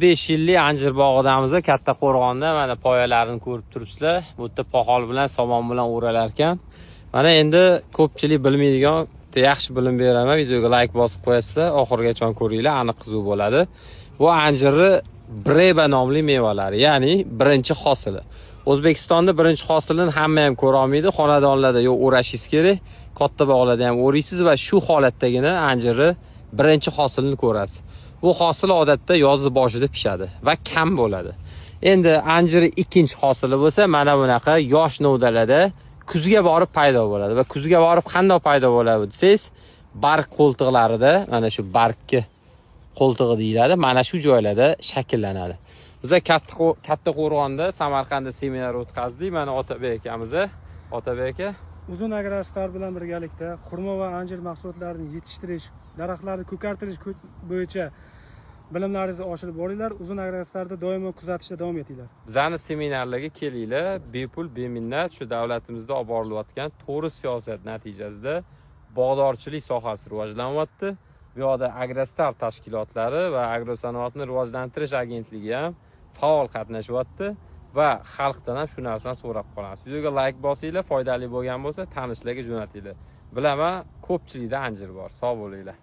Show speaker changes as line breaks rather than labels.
5 yillik anjir bog'idamiz, Katta Qo'rg'onda. Mana, poyalarini ko'rib turibsizlar. Bu yerda poxol bilan, somon bilan o'ralar ekan. Mana, endi ko'pchilik bilmaydigan bitta yaxshi bilim beraman. Videoga layk bosib qo'yasizlar, oxirigacha ko'ringlar, aniq qiziq bo'ladi. Bu anjirni Breba nomli mevalari, ya'ni birinchi hosili. O'zbekistonda birinchi hosilini hamma ham ko'ra olmaydi. Xonadonlarda yo'q, o'rashingiz kerak, katta bog'larda ham o'raysiz va shu holatdagina anjirni birinchi hosilini ko'rasiz. Bu hosil odatda yozni boshida pishadi va kam bo'ladi. Endi anjiri ikkinchi hosili bo'lsa, mana bunaqa yosh novdalarda kuzga borib paydo bo'ladi. Va kuzga borib qanday paydo bo'ladi desangiz, barg qo'ltiqlarida, mana shu bargni qo'ltig'i deyiladi, mana shu joylarda shakllanadi. Biza Katta Qo'rg'onda, Samarqandda seminar o'tkazdik. Mana, Otabek akamiz. Otabek aka.
Uzun Agrostar bilan birgalikda xurmo va anjir mahsulotlarini yetishtirish, daraxtlarni ko'kartirish bo'yicha bilimlaringizni oshirib boringlar. Uzun Agrostarda doimo kuzatishda davom etinglar.
Bizani seminarlarga kelinglar, bepul, beminnat. Shu davlatimizda olib borilayotgan to'g'ri siyosat natijasida bog'dorchilik sohasi rivojlanyapti. Bu yoqda Agrostar tashkilotlari va Agrosanoatni rivojlantirish agentligi ham faol qatnashyapti va xalqdan ham shu narsani so'rab qolamiz. Videoga layk bosinglar, foydali bo'lgan bo'lsa, tanishlarga jo'natinglar. Bilaman, ko'pchilikda anjir bor. Sog' bo'linglar.